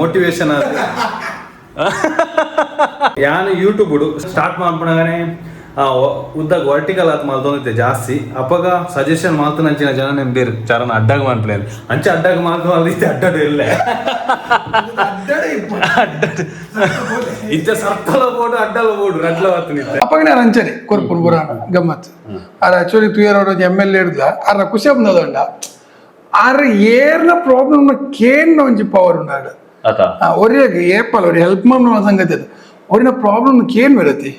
Motivation. ಯಾನ್ YouTube start ಮಾಡ್ಪಣಗನೆ ಉದ್ದಾಗ vertical ಆತ್ ಮಲ್ತೊಂದಿತ್ತೆ ಜಾಸ್ತಿ. ಅಪಗ ಸಜೆಷನ್ ಮಾಲ್ತನಂಚಿನ ಜನ ನೆಂಬೇರು ಚರಣ ಅಡ್ಡಾಗ ಮನ್ಪ್ಲೇನ್ ಅಂಚ ಅಡ್ಡಾಗ ಮಾಲ್ತು ಮಲ್ದಿತ್ತೆ ಅಡ್ಡಡು ಇಲ್ಲ ಇತ್ತೆ ಸರ್ಪಲ ಬೋಡು ಅಡ್ಡಲ ಬೋಡು ರಡ್ಲ ಬತ್ತನಿತ್ತೆ. ಅಪ್ಪಗೆ ನಾನು ಅಂಚನೆ ಕೊರ್ಪುನ್ ಪುರಾಣ ಗಮ್ಮತ್. ಆರ್ ಆಕ್ಚುಲಿ ತುಯರ್ M L A ಇಡ್ಲ ಆರ್ನ ಖುಷಿ ಆಪುಂಡು. ಆರ್ ಏರ್ನ ಪ್ರಾಬ್ಲಮ್ ಕೇನ್ನ ಒಂಜಿ ಪವರ್ ಉಂಡಾಡು. ಅತ. ಒರಿಯಗ್ ಏಪಲ್ ಒರಿ ಹೆಲ್ಪ್ ಮಾ ಸಂಗತಿ ಅದು. ಒರಿನ ಪ್ರಾಬ್ಲಮ್ ಕೇನ್ ಬರತಿ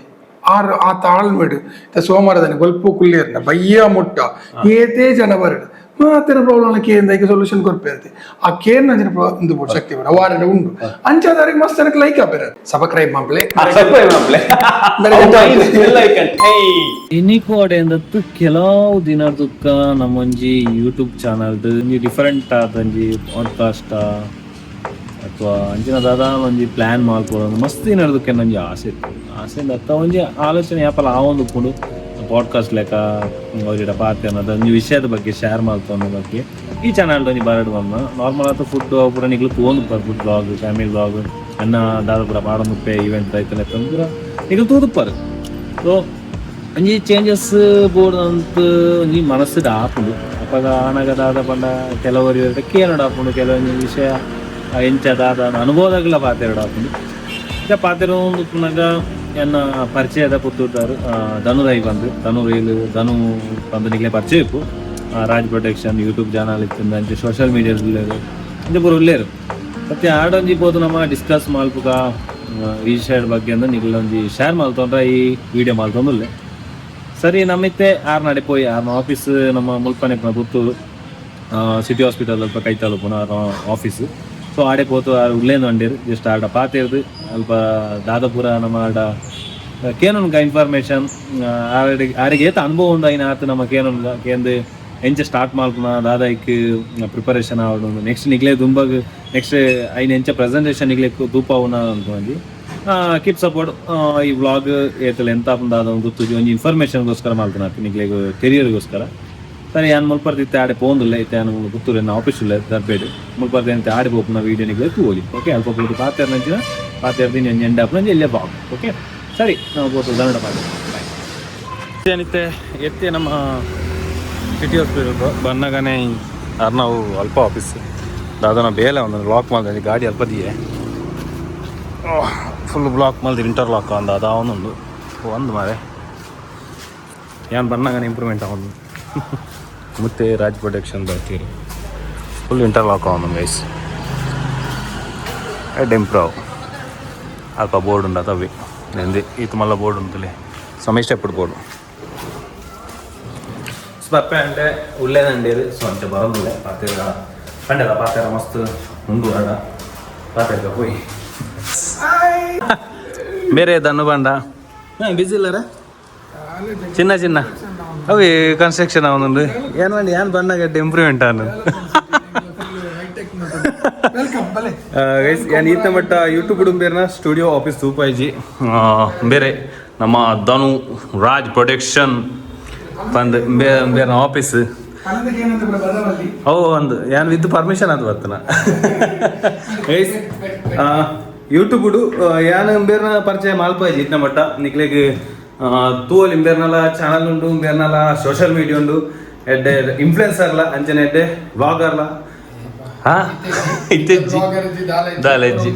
ಆರ್ ಆ ತಾಳ್ಮೆಡು ಇತ್ತ ಸೋಮವಾರದಾನಿ ಬೊಲ್ಪು ಕುಲ್ಲೇರ್ನ ಬಯ್ಯ ಮುಟ್ಟ ಏತೇ ಜನ ಬರಡು ಮಾತಿನ ಪ್ರಾಬ್ಲಮ್ ಕೇಂದ ಐಕೆ ಸೊಲ್ಯೂಷನ್ ಕೊರ್ಪೇರ್ತಿ. ಆ ಕೇನ್ ಅಂಚಿನ ಉಂದು ಬೋಡು ಶಕ್ತಿ ಬೋಡು ವಾರಡ ಉಂಡು. ಅಂಚಾದಾರಿಗೆ ಮಸ್ತ್ ಜನಕ್ಕೆ ಲೈಕ್ ಆಪೇರ ಸಬ್ಸ್ಕ್ರೈಬ್ ಮಾಡ್ಲೆ. ಇನಿಕೋಡೆಂದತ್ತು ಕೆಲವು ದಿನದುಕ್ಕ ನಮ್ಮೊಂಜಿ ಯೂಟ್ಯೂಬ್ ಚಾನಲ್ದು ಒಂಜಿ ಡಿಫರೆಂಟ್ ಆದಂಜಿ ಪಾಡ್ಕಾಸ್ಟ್ ಅಥವಾ ಅಂಚಿನ ದಾದ ಒಂಜಿ ಪ್ಲ್ಯಾನ್ ಮಲ್ಪೊಡು ಮಸ್ತ್ ದಿನದಕ್ಕೆ ಒಂಜಿ ಆಸೆ ಇತ್ತು. ಆಸೆ ಅತ್ತ ಒಂಜಿ ಆಲೋಚನೆ ಯಾಪಲ ಆವೊಂದು ಉಪ್ಪುಂಡು. ಪಾಡ್ಕಾಸ್ಟ್ ಲೆಕ್ಕ ಅವರಿಡ ಪಾತೆರ್ನ ಒಂಜಿ ವಿಷಯದ ಬಗ್ಗೆ ಶೇರ್ ಮಲ್ತೊಂದು ಬಗ್ಗೆ ಈ ಚಾನಲ್ ಒಂಜಿ ಬರಡ್ ಬಂದ. ನಾರ್ಮಲ್ ಆತ ಫುಡ್ ಪೂರ ನಿಕ್ಲು ತೂವೊಂದು food blog, family blog ಅನ್ನ ದಾದ ಪೂರ ಪಾಡೊಂದುಪ್ಪೆ. ಇವೆಂಟ್ ಐತನೆ ಪೂರ ನಿಕ್ಲು ತೂದುಪ್ಪರು. ಸೊ ಒಂಜಿ ಚೇಂಜಸ್ ಬೋಡು ಅಂತ ಒಂಜಿ ಮನಸ್ಸುಡ್ ಆಪುಂಡು. ಅಪಗ ಆನಗ ದಾದ ಪಂಡ ಕೆಲವರು ಕೇನೋಡು ಆಪುಂಡು. ಕೆಲವೊಂಜಿ ವಿಷಯ ಎಂಚ ದಾದ ಅನುಭವದಾಗಲ ಪಾತೆರಡು ಆಪುಂಡು. ಈಗ ಪಾತೆರೊಂದು ಉಪ್ಪುನಗ ಎನ್ನ ಪರಿಚಯದ ಪುತ್ತೂರ್ದಾರು ಧನುರೈ ಬಂದು ಧನು ರೈಲು ಧನು ಬಂದು ನಿಕ್ಲೆ ಪರಿಚಯ ಇಪ್ಪು. ರಾಜ್ protection YouTube channel ಇತ್ತು, ಅಂಚೆ ಸೋಷಿಯಲ್ ಮೀಡಿಯಾ ಉಲ್ಲೇರು, ಅಂಚೆ ಪೂರ ಉಲ್ಲೇರು. ಮತ್ತೆ ಆಡೊಂಜಿ ಪೋತು ನಮ್ಮ ಡಿಸ್ಕಸ್ ಮಲ್ಪುಗ ಈ ವಿಷಯದ ಬಗ್ಗೆ ಅಂದ್ ನಿಕ್ಲೆ ಶೇರ್ ಮಲ್ತೊಂಡ್ರೆ ಈ ವಿಡಿಯೋ ಮಲ್ತೊಂದುಲ್ಲೆ. ಸರಿ, ನಮ್ಮಿತ್ತೆ ಆರ್ ನಡೆ ಪೋಯಿ. ಆರ್ನ ಆಫೀಸ್ ನಮ್ಮ ಮುಲ್ಪನೆ ಪುತ್ತೂರು ಸಿಟಿ ಹಾಸ್ಪಿಟಲ್ ಅಲ್ಪ ಕೈತಲ್ ಉಪ್ಪುನ ಆರ್ನ ಆಫೀಸ್. ಸೊ ಆಡೆ ಪೋತು ಆರ್ ಉಲ್ಲೇಂದು ಅಂಡೇರು. ಜಸ್ಟ್ ಆಡ ಪಾತೆರ್ದು ಅಲ್ಪ ದಾದಪುರ ನಮ್ಮ ಆಡ ಕೇನೊನ್ಗ ಇನ್ಫಾರ್ಮೇಶನ್ ಆರಿಗೆ ಆರಿಗೆ ಏತ ಅನುಭವ ಉಂಡು ಐನ ಆತು ನಮ್ಮ ಕೇನೊನ್ಗ ಕೇಂದು ಎಂಚ ಸ್ಟಾರ್ಟ್ ಮಲ್ಪುನ, ದಾದ ಐಕ್ ಪ್ರಿಪರೇಷನ್ ಆವಡು, ನೆಕ್ಸ್ಟ್ ನಿಕ್ಲೆ ದುಂಬಗ್ ನೆಕ್ಸ್ಟ್ ಐನ ಎಂಚ ಪ್ರೆಸೆಂಟೇಷನ್ ನಿಕ್ಲೆ ತೂಪಾವುನ ಅಂತ ಒಂಜಿ ಕೀಪ್ ಸಪೋರ್ಟ್. ಈ ವ್ಲಾಗ್ ಏತಲ್ ಎಂತ ದಾದ ಗೊತ್ತುಜಿ. ಒಂಜಿ ಇನ್ಫಾರ್ಮೇಶನ್ಗೋಸ್ಕರ ಮಲ್ತನ ನಿಕ್ಲೆಗ್ ಕೆರಿಯರ್ಗೋಸ್ಕರ. ಸರಿ, ಯಾನ್ ಮುಲ್ಪರ್ದಿತ್ತೆ ಆಡೆ ಪೋಂದುಲ್ಲೆ. ಇತ್ತೆ ಯಾನ್ ಪುತ್ತೂರು ಎನ್ನ ಆಫೀಸ್ ಉಲ್ಲೆ ದರ್ಬೇಡ್. ಮುಲ್ಪರ್ದ ಎಂತ ಆಡೆ ಪೋಪುನ ವೀಡಿಯೋ ನಿಕ್ಲೆ ತೂವೊಲಿ. ಓಕೆ, ಅಲ್ಪ ಪೋದು ಪಾತೆರ್ನಂಚಿನ ಪಾತೆರ್ದಿನಿ ಒಂಜಿ ಎಂಡ್ ಆಪುನ ಎಲ್ಲೆ ಬಾಗ್. ಓಕೆ, ಸರಿ, ನಾವು ಪೋತು ಧನುಡ ಪಾತೆರ. ಬಾಯ್. ಏನಿತ್ತೆ ಎತ್ತೆ ನಮ್ಮ ಸಿಟಿ ಹಾಸ್ಪಿಟಲ್ ಬನ್ನಗನೆ ಅರ್ನವು ಅಲ್ಪ ಆಫೀಸ್ ದಾದನ ಬೇಲೆ ಒಂದು ಲಾಕ್ ಮಲ್ದ ಗಾಡಿ ಅಲ್ಪ ದಿಯೆ ಫುಲ್ ಬ್ಲಾಕ್ ಮಲ್ದಿ ಇಂಟರ್ ಲಾಕ್ ಅಂದ ಅದ ಒಂದುಂಡು ಒಂದು ಮಾರೆ. ಯಾನ್ ಬನ್ನಗನೆ ಇಂಪ್ರೂವ್ಮೆಂಟ್ ಆವೊಂದು. ಮತ್ತೆ ರಾಜ್ ಪ್ರೊಟೆಕ್ಷನ್ ಬರ್ತೀರಿ. ಫುಲ್ ಇಂಟರ್ಲಾಕ್ ಆವೊಂದು ಗೈಸ್, ಎಡ್ ಇಂಪ್ರೂವ್. ಅಲ್ಪ ಬೋರ್ಡ್ ಉಂಡು ಅತವೆ ಎಂದೆ ಈತ ಮಲ್ಲ ಬೋರ್ಡ್ ಉಂಟುಲೆ ಸಮಯ ಸ್ಟೆಪ್ ಬೋರ್ಡ್ ಬಪ್ಪೆ ಅಂಡೆ ಉಲ್ಲೇದಂಡೇರು. ಸೊ ಅಂಚ ಬರಂದುಲ್ಲೆ. ಪಾತೆರ ಪಂಡೆದ ಪಾತೆರ ಮಸ್ತ್ ಉಂಡು. ಆಡ ಪಾತೆರ್ಗ ಪೋಯಿ ಬೇರೆ ದನ್ನು ಬಂಡ ಬಿಸಿ ಇಲ್ಲರ ಚಿನ್ನ ಚಿನ್ನ ಅವಿ ಕನ್ಸ್ಟ್ರಕ್ಷನ್ ಅವನುಂಡು. ಏನು ಮಾಡಿ ಏನು ಬಣ್ಣ ಗಡ್ಡೆ ಇಂಪ್ರೂವ್ಮೆಂಟ್ ಅನ್ನು. Welcome ಬಲೆ. ಗೈಸ್, ಯಾನ್ ಈತ ಮಟ್ಟ ಯೂಟ್ಯೂಬ್ ಬೇರೆನ ಸ್ಟುಡಿಯೋ ಆಫೀಸ್ ತೂಪಾಯ್ಜಿ. ಬೇರೆ ನಮ್ಮ ಧನು ರಾಜ್ ಪ್ರೊಡಕ್ಷನ್ ಬಂದು ಬೇರೆ ಆಫೀಸ್. ಪನದಕ್ಕೆ ಏನಂತ ಬರವಲ್ಲಿ. ಓ ಒಂದು ಯಾನ್ ವಿತ್ ಪರ್ಮಿಷನ್ ಅದು ಬರ್ತನ ಗೈಸ್. ಯೂಟ್ಯೂಬ್ ಯಾನ್ ಬೇರ್ನ ಪರಿಚಯ ಮಲ್ಪಾಯ್ಜಿ ಇತ್ನ ಮಟ್ಟ. ನಿಕ್ಲೆಗ್ ತೂವಲ್ ಇಂಬೇರ್ನಲ ಚಾನಲ್ ಉಂಡು, ಇಂಬೇರ್ನಲ ಸೋಷಿಯಲ್ ಮೀಡಿಯಾ ಉಂಡು. ಎಡ್ಡೆ ಇನ್ಫ್ಲುಯೆನ್ಸರ್ಲ ಅಂಚನೆ ಎಡ್ಡೆ ವ್ಲಾಗರ್ಲ. ಹಾ, ಇತ್ತೆಜ್ಜಿ ದಾಲೆಜ್ಜಿ.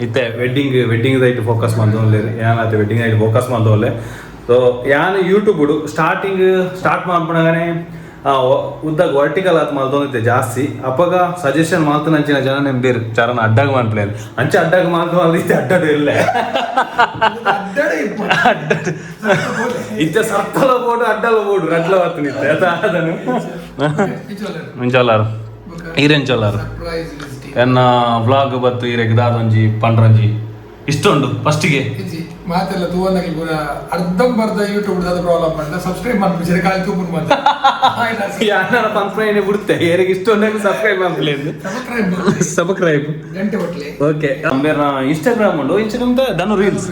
ಇತ್ತೆ ವೆಡ್ಡಿಂಗ್ ವೆಡ್ಡಿಂಗ್ ದೈಟ್ ಫೋಕಸ್ ಮಂತೊಂದುಲ್ಲೆರ್. ಯಾನ್ ವೆಡ್ಡಿಂಗ್ ಐಟ್ ಫೋಕಸ್ ಮಂತೊಂದುಲ್ಲೆ. ಸೊ ಯಾನ್ YouTube starting start ಮಲ್ಪುನಗನೆ ಉದ್ದಾಗ ವರ್ಟಿಕಲ್ ಆತ್ ಮಲ್ತೊಂದಿತ್ತೆ ಜಾಸ್ತಿ. ಅಪಗ ಸಜೆಷನ್ ಮಲ್ತನಂಚಿನ ಜನ ನೆಂಬೇರು ಚರಣ ಅಡ್ಡಾಗ ಮನ್ಪ್ಲೇನ್ ಅಂಚ ಅಡ್ಡಾಗ ಮಲ್ತು ಮಲ್ದಿತ್ತೆ ಅಡ್ಡಡು ಇಲ್ಲ ಅಡ್ಡ ಇತ್ತೆ ಸರ್ಪಲ ಬೋಡು ಅಡ್ಡಲ ಬೋಡು ರಡ್ಲ ಬತ್ತನಿತ್ತೆ ಅತ ಅದನು ಮುಂಚೊಲ್ಲಾರು ಈರೆಂಚೊಲ್ಲಾರು ಎನ್ನ ವ್ಲಾಗ್ ಬತ್ತು ಈರೆಗ್ ದಾದೊಂಜಿ ಪಂಡ್ರಂಜಿ ಇಷ್ಟುಂಡು ಫಸ್ಟಿಗೆ. ಮಾತೆಲ್ಲ ತೂವನ್ನಕ್ಕೆ ಪೂರ ಅರ್ಧಂಬರ್ಧ ಯೂಟ್ಯೂಬ್ ದಾದ ಪ್ರಾಬ್ಲಮ್ ಪಂಡ ಸಬ್ಸ್ಕ್ರೈಬ್ ಮಾಡ್ಬಿಡ್ತಾರೆ ಖಾಲಿ ತೂಪುನ್ ಮಾತ್ರ. ಯಾರ ಪಂಪ್ರೈನೆ ಬಿಡುತ್ತೆ. ಏರಿಗೆ ಇಷ್ಟೊಂದು ಸಬ್ಸ್ಕ್ರೈಬ್ ಮಾಡ್ಲಿ. ಸಬ್ಸ್ಕ್ರೈಬ್. ಸಬ್ಸ್ಕ್ರೈಬ್. ಗಂಟೆ ಒಟ್ಲೆ. ಓಕೆ, ಬೇರೆ ಇನ್ಸ್ಟಾಗ್ರಾಮ್ ಉಂಡು. ಇನ್ಸ್ಟಾಗ್ರಾಮ್ ಧನು ರೀಲ್ಸ್.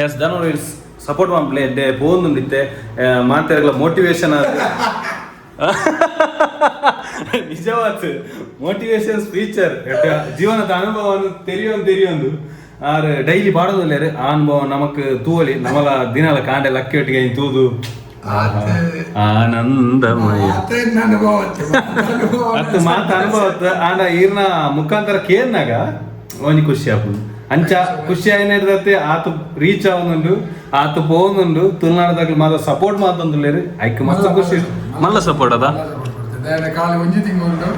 ಎಸ್, ಧನು ರೀಲ್ಸ್ ಸಪೋರ್ಟ್ ಮಾಡ್ಲಿ. ಎಡ್ಡೆ ಪೋಂದುಂಡಿತ್ತೆ ಮಾತೆರ್ಗಲ ಮೋಟಿವೇಶನ್. ನಿಜವಾತ್ ಮೋಟಿವೇಶನ್ ಸ್ಪೀಚರ್ ಜೀವನದ ಅನುಭವವನ್ನು ತೆರಿಯೊಂದು ತೆರಿಯೊಂದು ಆರ್ ಡೈಲಿ ಪಾಡೋದಿಲ್ಲ. ಆ ಅನುಭವ ನಮಕ್ ತೂವಲಿ ನಮಲ ದಿನಲ ಕಾಂಡೆ ಲಕ್ಕಿ ಒಟ್ಟಿಗೆ ತೂದು ಆನಂದಮಯ ಅತ್ತು ಮಾತ ಅನುಭವ. ಆಂಡ ಈರ್ನ ಮುಖಾಂತರ ಕೇರ್ನಾಗ ಒಂಜಿ ಖುಷಿ ಆಪುಂಡು. ಅಂಚ ಖುಷಿ ಆಯ್ನತ್ತೆ ಆತು ರೀಚ್ ಆವೊಂದುಂಡು, ಆತು ಪೋವೊಂದುಂಡು. ತುಳುನಾಡದಾಗ್ಲಿ ಮಾತ ಸಪೋರ್ಟ್ ಮಾತೊಂದುಲ್ಲೇರು, ಐಕ್ ಮಸ್ತ್ ಖುಷಿ. ಮಲ್ಲ ಸಪೋರ್ಟ್ ಅದ. ಕಾಲಿ ಒಂಜಿ ತಿಂಗಳು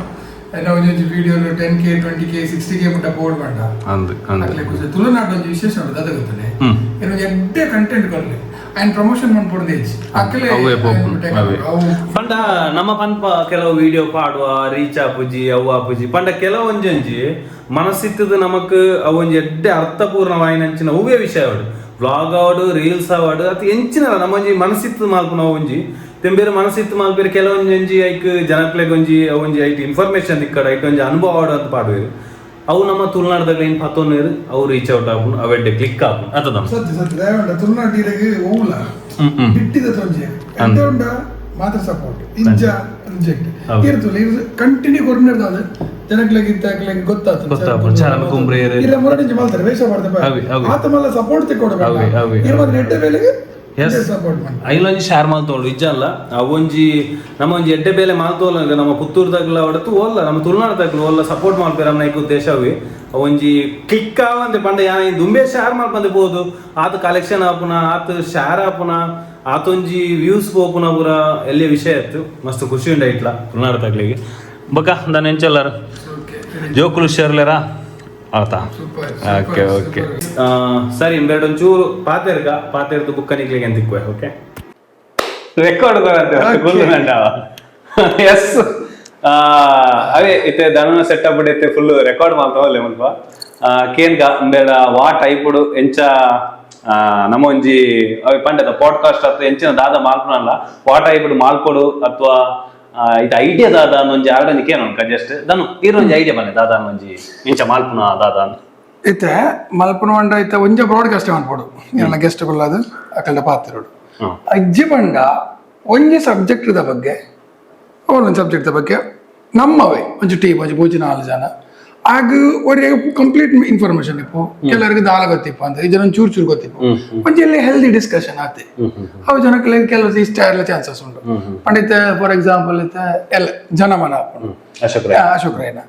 ಎನ್ನ ಒಂಜೊಂಜಿ video 10K, 20K, 60K ಮುಟ್ಟ ಪೋಡ್ ಬಂಡ. ಅಂದ್ ಅಂದ್. ಅಕ್ಲೆ ಖುಷಿ. ತುಳುನಾಡು ಒಂಜಿ ವಿಶೇಷ ಉಂಟು ದಾದ ಗೊತ್ತನೆ? ಒಂಜಿ ಎಡ್ಡೆ ಕಂಟೆಂಟ್ ಕೊರ್ಲೆ, ಅಂಡ್ ಪ್ರಮೋಷನ್ ಮನ್ಪೊಡ್ದು ಹೆಚ್ಚು ಅಕ್ಲೆ. ಅವೇ ಪೋಪುಂಡು, ಅವೇ. ಪಂಡ ನಮ್ಮ ಪನ್ಪ ಕೆಲವು ವಿಡಿಯೋ ಪಾಡುವ ರೀಚ್ ಆಪುಜಿ, ಅವು ಆಪುಜಿ. ಪಂಡ ಕೆಲವೊಂಜೊಂಜಿ ಮನಸ್ಸಿತ್ತದ ನಮಕ್ ಅವೊಂಜಿ ಎಡ್ಡೆ ಅರ್ಥಪೂರ್ಣವಾಯಿನಂಚಿನ ಒವ್ವೇ ವಿಷಯ ಆವಡ್, ವ್ಲಾಗ್ ಆವಡ್, ರೀಲ್ಸ್ ಆವಡ್, ಅತ್ ಎಂಚಿನಲ ನಮ್ಮೊಂಜಿ ಮನಸ್ಸಿತ್ತು ಮಲ್ಪುನ ಒಂಜಿ ತೆಂಬೇರು ಮನಸ್ಸಿತ್ತು ಮಲ್ಪೇರು. ಕೆಲವೊಂಜೊಂಜಿ ಐಕ್ ಜನಕ್ಲೆಗ್ ಒಂಜಿ ಅವೊಂಜಿ ಐಟ್ ಇನ್ಫಾರ್ಮೇಶನ್ ತಿಕ್ಕಡ, ಐಟ್ ಒಂಜಿ ಅನುಭವ ಆವಡ್ ಅಂತ ಪಾಡುವೆರು. ಅವು ನಮ್ಮ ತುಳುನಾಡ್ದಾಗ ಏನ್ ಪತ್ತೊಂದೇರು, ಅವು ರೀಚ್ ಔಟ್ ಆಪುಂಡು, ಅವೆಡ್ಡೆ ಕ್ಲಿಕ್ ಆಪುಂಡು ಅತದ. ಸತ್ಯ ಸತ್ಯ. ದಯವುಂಡ ತುಳುನಾಡು ಇರೆಗ್ ಓವುಲ ಬಿಟ್ಟಿದ ತೊಂಜೆ ಎಡ್ಡೆ ಉಂಡ ಮಾತ್ರ ಸಪೋರ್ಟ್, ಇಂಜ ರಿಜೆಕ್ಟ್. ಇರ್ತಲ್ಲ ಇರ್ ಕಂಟಿನ್ಯೂ ಕೊರ್ನೆರ್ದಾದ ಜನಕ್ಲೆಗ್ ಇತ್ತಾಕ್ಲೆಗ್ ಗೊತ್ತಾತು. ಗೊತ್ತಾಪುಂಡು, ಚರಣ ಕುಂಬ್ರೇರು. ಇಲ್ಲ ಮುರಡಿಂಚಿ ಮಲ್ತಾರೆ, ವೇಷ ಮಾಡ್ತಾರೆ. ಅವೆ, ಅವೆ. ಆತ ಮಲ್ಲ ಸಪೋರ್ಟ್ ತಿಕ್ಕೊಡು. ಅವೆ, ಅವೆ. ಇರ್ ಮಾತ್ರ ಎಡ್ಡೆ ಬೇಲೆಗೆ ಎಸ್ ಸಪೋರ್ಟ್ ಮಾಡಿ. ಐಲೊಂಜಿ ಶೇರ್ ಮಲ್ತೋಳು ಇಜ್ಜಲ್ಲ. ಅವೊಂಜಿ ನಮ್ಮ ಒಂಜಿ ಎಡ್ಡೆ ಬೇಲೆ ಮಲ್ತೋಲ ನಮ್ಮ ಪುತ್ತೂರು ತಗ್ಲ ಹೊಡತು ಓಲ್ಲ ನಮ್ಮ ತುಳುನಾಡು ತಗ್ಲ ಓಲ್ಲ ಸಪೋರ್ಟ್ ಮಲ್ಪೇರ ಅನ್ನ ಉದ್ದೇಶ ಅವೇ. ಅವೊಂಜಿ ಕ್ಲಿಕ್ ಆವಂತೆ ಪಂಡ ಯಾನ್ ದುಂಬೆ ಶೇರ್ ಮಲ್ಪಂದೆ ಪೋದು ಆತ ಕಲೆಕ್ಷನ್ ಆಪುನ, ಆತ ಶೇರ್ ಆಪುನ, ಆತೊಂಜಿ ವ್ಯೂಸ್ ಪೋಪುನ ಪೂರ ಎಲ್ಲಿ ವಿಷಯ ಇತ್ತು. ಮಸ್ತ್ ಖುಷಿ ಉಂಡು ಐಟ್ಲ ತುಳುನಾಡು ತಗ್ಲಿಗೆ. ಬೊಕ ದಾನ ಎಂಚಲ್ಲಾರ? ಓಕೆ. ಜೋಕುಲು ಶೇರ್ಲೆರಾ ಆತಾ? Super. Okay okay, ಸರಿ. ಇಂಬೆರಡು ಒಂಚೂರು ಪಾತೆರ್ಗ ಪಾತೆರ್ದು ಬುಕ್ಕ ನಿಕ್ಲಿಗೆ ಅಂತ ತಿಕ್ಕುವೆ. Okay, record. S, ಅವೇ ಇತ್ತೆ ದನನ ಸೆಟಪ್ ಇತ್ತೆ ಫುಲ್ ರೆಕಾರ್ಡ್ ಮಾಡ್ತಾವಲ್ಲ ಮುಲ್ಪ. ಕೇನ್ಗ ಇಂಬೇಡ ವಾ ಟೈಪುಡು ಎಂಚ ನಮ್ಮ ಒಂಜಿ ಅವೆ ಪಂಡದ ಪಾಡ್ಕಾಸ್ಟ್ ಅಥವಾ ಎಂಚಿನ ದಾದ ಮಾಲ್ಪುನಲ್ಲ, ವಾ ಟೈಪುಡು ಮಾಲ್ಪೊಡು ಅಥವಾ ಇದು ಐಡಿಯಾ ದಾದ ಒಂಜಿ ಆರ್ಡನ್ ಕೇನ. ಜಸ್ಟ್ ದನು ಈರ್ ಒಂಜಿ ಐಡಿಯಾ ಬನ್ನಿ ದಾದ ಒಂಜಿ ಇಂಚ ಮಾಲ್ಪುನ ದಾದ. ಇತ್ತೆ ಮಲ್ಪುನ ಪಂಡ ಇತ್ತೆ ಒಂಜೆ ಬ್ರಾಡ್ಕಾಸ್ಟ್ ಮನ್ಪೊಡು. ಎಲ್ಲ ಗೆಸ್ಟ್ ಕುಲ್ಲಾದು ಅಕಲ್ಡ ಪಾತೆರೊಡು. ಅಜ್ಜಿ ಪಂಡ ಒಂಜಿ ಸಬ್ಜೆಕ್ಟ್ the ಬಗ್ಗೆ, ಒಂದೊಂದು ಸಬ್ಜೆಕ್ಟ್ ಬಗ್ಗೆ ನಮ್ಮವೇ ಒಂಜಿ ಟೀಮ್, ಒಂಜಿ ಮೂಜಿ ನಾಲ್ ಜನ ಆಗ ಒರಿ ಕಂಪ್ಲೀಟ್ ಇನ್ಫಾರ್ಮೇಶನ್ ಇಪ್ಪು, ಕೆಲವರಿಗೆ ದಾಲ ಗೊತ್ತಿಪ್ಪ ಅಂತ ಈ ಜನ ಚೂರು ಚೂರು ಗೊತ್ತಿಪ್ಪು. ಒಂಜಿ ಇಲ್ಲಿ ಹೆಲ್ದಿ ಡಿಸ್ಕಷನ್ ಆತೆ. ಅವು ಜನಕ್ಕೆ ಕೆಲವು ಇಷ್ಟ ಇರಲ್ಲ ಚಾನ್ಸಸ್ ಉಂಟು. ಪಂಡಿತ ಫಾರ್ ಎಕ್ಸಾಂಪಲ್ ಇತ್ತೆ ಎಲ್ಲ ಜನಮನ ಆಪುಂಡು. ಅಶೋಕ್ ರೈ. ಅಶೋಕ್ ರೈನ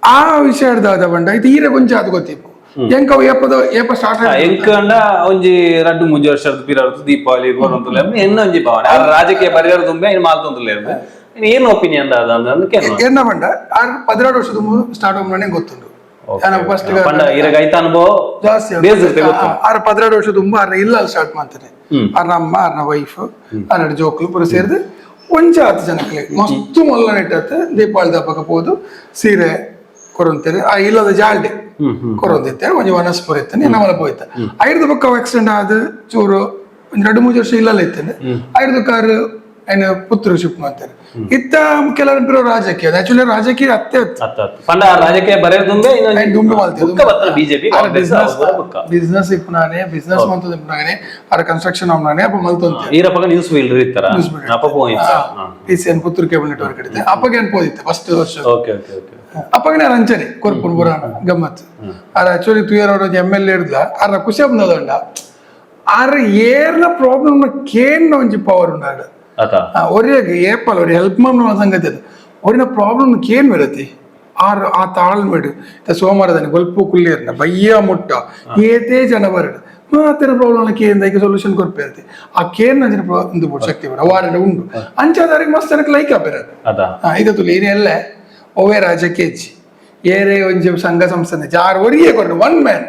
ಆ ವಿಷಯ ಪಂಡ ಇತ್ತೆ ಈರೆ ಕೊಂಚ ಅದು ಗೊತ್ತಿಪ್ಪು ಎಂಕ ಅವು ಏಪದ ಏಪ ಸ್ಟಾರ್ಟ್. ಎಂಕ್ ಅಂಡ ಒಂಜಿ ರಡ್ಡು ಮೂಜಿ ವರ್ಷದ ಪಿರರ್ತು ದೀಪಾವಳಿ ಕೊರೊಂದುಲ್ಲ ಎನ್ನ ಒಂಜಿ ಭಾವನೆ. ಆರ್ ರಾಜಕೀಯ ಪರಿಹಾರ ತುಂಬೆ ಇನ್ ಮಾಲ್ತೊಂದುಲ್ಲ. ಏನ್ ಒಪಿನಿಯನ್ ದಾದ ಅಂತ ಕೇನು. ಎನ್ನ ಪಂಡ ಆರ್ 12 ವರ್ಷದ ಸ್ಟಾರ್ಟ್ ಆಗುವ ಗೊತ್ತುಂಟು ಫಸ್ಟ್. ಪಂಡ ಇರಗ ಐತ ಅನುಭವ ಜಾಸ್ತಿ. ಬೇಸ್ ಇರುತ್ತೆ ಗೊತ್ತು. ಆರ್ 12 ವರ್ಷ ತುಂಬ ಆರ್ ಇಲ್ಲ ಸ್ಟಾರ್ಟ್ ಮಾಡ್ತಾರೆ. ಆರ್ನ ಅಮ್ಮ, ಆರ್ನ ವೈಫ್, ಆರ್ನ ಜೋಕುಲು ಪೂರ ಸೇರ್ದು ಒಂಜಿ ಆತು ಜನಕ್ಕೆ ಮಸ್ತ್ ಮೊಲ್ಲ ನೆಟ್ಟತ್ತೆ. ದೀಪಾವಳಿ ಹಬ್ಬಕ್ಕೆ ಪೋದು ಸೀರೆ ಕೊರೊಂತೇನೆ, ಆ ಇಲ್ಲದ ಜಾಲ್ಡೆ ಕೊರೊಂದಿತ್ತೆ, ಒಂಜಿ ವನಸ್ಪುರ ಇತ್ತೇನೆ ನಮ್ಮಲ್ಲ ಪೋಯ್ತ. ಐರ್ದ ಬೊಕ್ಕ ಆಕ್ಸಿಡೆಂಟ್ ಆದ್ ಚೂರು ಒಂಜಿ ರಡ್ಡು ಮೂಜಿ ವರ್ಷ ಇಲ್ಲಲ್ಲ ಇತ್ತೇನೆ. ಐರ್ದ ಕಾರ್ ಐನ ಪುತ್ತೂರು ಶಿಫ್ಟ್ ಮಾಡ್ತಾರೆ. ಇತ್ತ ಕೆಲವರು ರಾಜಕೀಯ, ಆಕ್ಚುಲಿ ರಾಜಕೀಯ ಅತ್ತೆ ಅತ್ತೆ. ಅತ್ತ ಅತ್ತ. ಪಂಡ ಆ ರಾಜಕೀಯ ಬರೆಯ ದುಂಬೆ ಐನ್ ದುಂಬೆ ಮಲ್ತೆ. ಬುಕ್ಕ ಬತ್ತನ ಬಿಜೆಪಿ ಕಾಂಗ್ರೆಸ್ ಬುಕ್ಕ. ಬಿಸ್ನೆಸ್ ಇಪ್ಪುನಾನೆ, ಬಿಸ್ನೆಸ್ ಮಂತದ ಇಪ್ಪುನಾನೆ, ಆರ ಕನ್ಸ್ಟ್ರಕ್ಷನ್ ಅವನಾನೆ ಅಪ್ಪ ಮಲ್ತೊಂತೆ. ಈರಪ್ಪಗ ನ್ಯೂಸ್ ವೀಲ್ ಇತ್ತರ ಅಪ್ಪ ಪೋಯಿತ್ತ. P C N Puttur cable network ಇರುತ್ತೆ. ಅಪ್ಪಗೆ ಏನ್ ಪೋದಿತ್ತೆ ಫಸ್ಟ್ ವರ್ಷ. Okay okay okay. ಅಪ್ಪಗೆ ನಾನು ಅಂಚನೆ ಕೊರ್ಪುನ್ ಪುರಾಣ ಗಮ್ಮತ್. ಆರ ಆಕ್ಚುಲಿ ತುಯರ್ ಅವ್ರ M L A ಇರ್ಲ. ಆರ ಖುಷಿ ಆಪುಂಡು ಆರ್ ಏರ್ನ ಪ್ರಾಬ್ಲಮ್ ಕೇನ್ನ ಒಂಜಿ ಪವರ್ ಉಂಡಾಡ. ಅತ. ಒರಿಯಾಗ ಏಪಲ್ ಒರಿ ಹೆಲ್ಪ್ ಮಾ ಸಂಗತಿ ಅದು. ಒರಿನ ಪ್ರಾಬ್ಲಮ್ ಕೇನ್ ಬರತಿ ಆರ್ ಆ ತಾಳ್ಮೆಡು. ಸೋಮವಾರದಾನಿ ಬೊಲ್ಪು ಕುಲ್ಲೇರ್ನ ಬಯ್ಯ ಮುಟ್ಟ ಏತೇ ಜನ ಬರಡು ಮಾತ್ರ ಪ್ರಾಬ್ಲಮ್ ಕೇನ್ ಐಕೆ ಸೊಲ್ಯೂಷನ್ ಕೊರ್ಪೇರ್ತಿ. ಆ ಕೇನ್ ಅಂಚಿನ ಉಂದು ಬೋಡು ಶಕ್ತಿ ಬೋಡು ವಾರಡ ಉಂಡು. ಅಂಚಾದಾರಿಗೆ ಮಸ್ತ್ ಜನಕ್ಕೆ ಲೈಕ್ ಆಪೇರ. ಅತ. ಇದು ತುಲಿ ಏನೇ ಎಲ್ಲ ಒವ್ವೇ ರಾಜಕೀಯ ಇಜ್ಜಿ, ಏರೇ ಒಂಜಿ ಸಂಘ ಸಂಸ್ಥೆ ಜಾರ್ ಒರಿಯೇ ಕೊರ್ರು. ಒನ್ ಮ್ಯಾನ್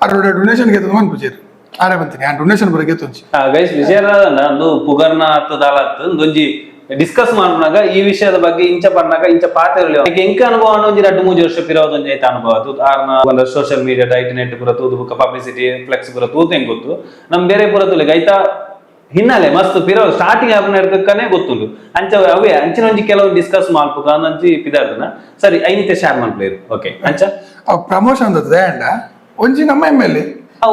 ಅರ್ ಡೊನೇಷನ್ ಗೆತ್ತು ಮನ್ಪುಜೆರ್. ಆರೆ ಬಂತೀನಿ ಆ ಡೊನೇಷನ್ ಬರ ಗೆತ್ತೊಂಜಿ. ಗೈಸ್, ವಿಷಯ ಅಂದು ಪುಗರ್ನ ಅತ್ತ ದಾಲತ್ ಒಂಜಿ ಡಿಸ್ಕಸ್ ಮಾಡ್ನಾಗ ಈ ವಿಷಯದ ಬಗ್ಗೆ ಇಂಚ ಪನ್ನಾಗ ಇಂಚ ಪಾತೆರಲಿ. ಎಂಕ ಅನುಭವ ಅನ್ನೋ ಒಂಜಿ ರಡ್ಡು ಮೂಜಿ ವರ್ಷ ಪಿರವದ ಒಂಜಿ ಐತ ಅನುಭವ ಅದು. ಆರ್ನ ಒಂದು social media ಡೈಟ್ net ಪೂರ ತೂದು ಬುಕ್ಕ ಪಬ್ಲಿಸಿಟಿ ಫ್ಲೆಕ್ಸ್ ಪೂರ ತೂದು ಹೆಂಗ್ ಗೊತ್ತು ನಮ್ ಬೇರೆ ಪೂರ ತುಲೆಗ್ ಐತ ಹಿನ್ನೆಲೆ ಮಸ್ತ್ ಪಿರವ್ ಸ್ಟಾರ್ಟಿಂಗ್ ಆಪುನ ಹಿಡ್ದಕ್ಕನೇ ಗೊತ್ತುಂಡು. ಅಂಚ ಅವೇ ಅಂಚಿನ ಒಂಜಿ ಕೆಲವು ಡಿಸ್ಕಸ್ ಮಲ್ಪುಗ ಅಂಚಿ ಪಿದಾರ್ದನ. ಸರಿ, ಐನಿತೆ ಶೇರ್ ಮಲ್ಪಲೇರು. ಓಕೆ, ಅಂಚ. ಪ್ರಮೋಷನ್ ದಯಂಡ ಒಂಜಿ ನಮ್ಮ M L A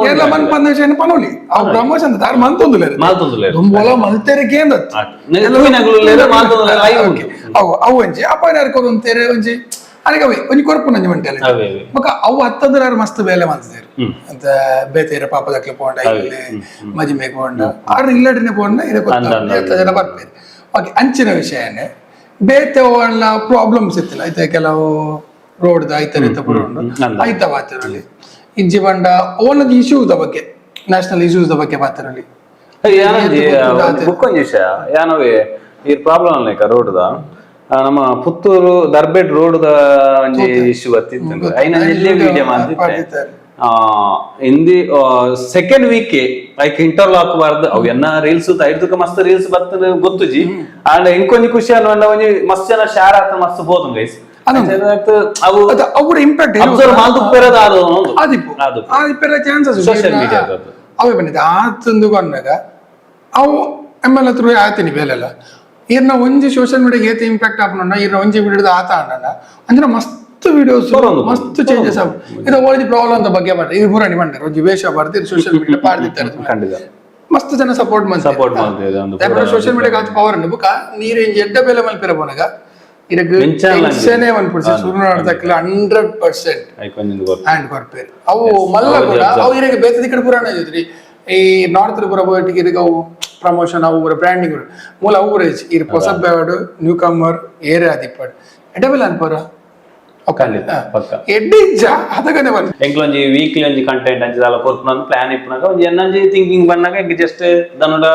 ಏರ್ಲ ಮನ್ ಪಂದೇಶ ಪನೋಲಿ ಅವು ಪ್ರಮೋಷನ್ ಆರ್ ಮಂತೊಂದುಲ್ಲೆರ್. ಮಾಲ್ತೊಂದುಲ್ಲೆರ್. ದುಂಬೊಲ ಮಲ್ತೆರೆ ಕೇಂದತ್. ತೂಯಿನಕುಲು ಉಲ್ಲೆರ್, ಮಾಲ್ತೊಂದುಲ್ಲೆರ್, live ಉಂಡು. ಅವು ಅವು ಒಂಜಿ ಅಪ್ಪನಾರು ಕೊರೊಂತೇರು ಒಂಜಿ ಅರೆಗೆ ಅವೆ ಒಂಜಿ ಕೊರ್ಪುನಂಜಿ ಮಂಟಲೆ. ಅವೇ ಅವೇ. ಬೊಕ ಅವು ಹತ್ತದ್ರ ಮಸ್ತ್ ಬೇಲೆ ಮಂತದೇರು ಅಂತ ಬೇತೇರ ಪಾಪದಕ್ಲೆ ಪೋಂಡ, ಇಲ್ಲಿ ಮಜಿಮೆ ಪೋಂಡ, ಆರ್ ಇಲ್ಲಡಿನ ಪೋಂಡ ಇರ ಗೊತ್ತ ಜನ ಬರ್ಪೇರು. ಓಕೆ, ಅಂಚಿನ ವಿಷಯನೇ ಬೇತೆ ಒಳ್ಳ ಪ್ರಾಬ್ಲಮ್ಸ್ ಇತ್ತಿಲ್ಲ. ಐತೆ ಕೆಲವು ರೋಡ್ದ ಐತೆ ರೀತ ಪೂರ ಉಂಡು. ಐತ ಪಾತಿರಲಿ ಇಜ್ಜಿ ಬಂಡ ಓನದ ಇಶ್ಯೂಸ್ ಬಗ್ಗೆ, ನ್ಯಾಷನಲ್ ಇಶ್ಯೂಸ್ ಬಗ್ಗೆ ಪಾತಿರಲಿ. ಯಾನೊಂಜಿ ಬುಕ್ ಒಂಜಿ ವಿಷಯ ಯಾನವೇ ಈ ಪ್ರಾಬ್ಲಮ್ ಲೈಕ್ ರೋಡ್ದ, ನಮ್ಮ ಪುತ್ತೂರು ದರ್ಬೇಡ್ ರೋಡ್ ದ ಒಂಜಿ ಇಶ್ಯೂ ಬತ್ತಿತ್ತು. ಐನ ಎಲ್ಲಿ ವಿಡಿಯೋ ಮಾಡ್ತಿತ್ತೆ Hindi second week like interlock ಬಾರ್ದು. ಅವು ಎನ್ನ ರೀಲ್ಸ್ ಐದುಕ ಮಸ್ತ್ ರೀಲ್ಸ್ ಬರ್ತದೆ ಗೊತ್ತುಜಿ. ಅಂಡ್ ಇಂಕೊಂಜಿ ಖುಷಿ ಅನ್ವಂಡ ಒಂಜಿ ಮಸ್ತ್ ಜನ ಶೇರ್ ಆತ, ಮಸ್ತ್ ಬೋದು ಗೈಸ್. ಅವು ಅವ್ರ ಇಂಪ್ಯಾಕ್ಟ್ ಅಬ್ಸರ್ವ್ ಮಾಲ್ದುಪ್ಪೆರದ ಅದು. ಆದಿಪ್ಪು. ಅದು. ಆದಿಪ್ಪೆರ chances. Social media. ಅವೇ ಬಂದಿದೆ ಆತಂದು ಬಂದಾಗ ಅವು ಎಮ್ ಎಲ್ ಹತ್ರ ಆಯ್ತೀನಿ ಬೇಲೆಲ್ಲ. ಇರ್ನ ಒಂಜಿ ಸೋಷಿಯಲ್ ಮೀಡಿಯಾ ಏತ್ ಇಂಪ್ಯಾಕ್ಟ್ ಆಪುಂಡ, ಇರ್ನ ಒಂಜಿ ವಿಡಿಯೋದ ಆತ ಅಣ್ಣ ಅಂಚಿನ ಮಸ್ತ್ ವಿಡಿಯೋಸ್ ಬರೋದು. ಮಸ್ತ್ ಚೇಂಜಸ್ ಆಪ. ಇದು ಒಂಜಿ ಪ್ರಾಬ್ಲಮ್ ಅಂತ ಬಗ್ಗೆ ಮಾಡ್ರಿ, ಇದು ಪೂರಾಣಿ ಮಂಡರ್ ಒಂಜಿ ವೇಷ ಬರ್ದು ಸೋಷಿಯಲ್ ಮೀಡಿಯಾ ಪಾಡ್ದಿತ್ತಾರೆ. ಮಸ್ತ್ ಜನ ಸಪೋರ್ಟ್ ಮಾಡ್ತಾರೆ. ಸಪೋರ್ಟ್ ಮಾಡ್ತಿದೆ ಒಂದು. ಸೋಷಿಯಲ್ ಮೀಡಿಯಾ ಆತ ಪವರ್ ಉಂಡು. ಬುಕ್ಕ ನೀರು ಇಂಜಿ ಎಡ್ಡ ಬೇಲೆ ಮಲ್ಪಿರ ಪೋನಗ ಇರಗ್ ಮೆಂಚಾನ್ ಟೆನ್ಷನ್ ಮನ್ಪುಡ್ಸಿ ಸುರುನಾಡ್ದಕ್ಲೆ 100% ಐಕೊಂಜಿಂದು ಗೊತ್ತು. ಹ್ಯಾಂಡ್ ಕೊರ್ಪೇರು. ಅವು ಮಲ್ಲ ಕೂಡ ಅವು ಇರಗೆ ಬೇತೆ ದಿಕ್ಕಡೆ ಪುರಾಣ ಜೊತೆ ಈ ನಾರ್ತ್ ಪುರ ಪೋಯಿಟಿಗೆ ಇರಗ ಅವು ಪ್ರಮೋಷನ್, ಅವು ಪೂರ ಬ್ರ್ಯಾಂಡಿಂಗ್ ಮೂಲ ಅವು ಪೂರ ಇಜ್ಜಿ. ಇರ್ ಪೊಸ ಬ್ಯಾಡ್ ನ್ಯೂ ಕಮರ್ ಏರೆ ಆದಿಪ್ಪಡ್ ಎಡಬೆಲ್ಲ ಅನ್ಪೋರ. ಖಂಡಿತ, ಪಕ್ಕ. ಎಡ್ಡೆ ಇಜ್ಜ ಅದಗನೆ ಬಂದು. ಎಂಕ್ಲೊಂಜಿ ವೀಕ್ಲಿ ಒಂಜಿ ಕಂಟೆಂಟ್ ಅಂಚಿ ದಾಲ ಕೊರ್ಪುನ ಪ್ಲಾನ್ ಇಪ್ಪುನಾಗ ಒಂಜಿ ಎನ್ನಂಜಿ ಥಿಂಕಿಂಗ್ ಬಂದಾಗ ಎಂಕ್ ಜಸ್ಟ್ ದನೋಡ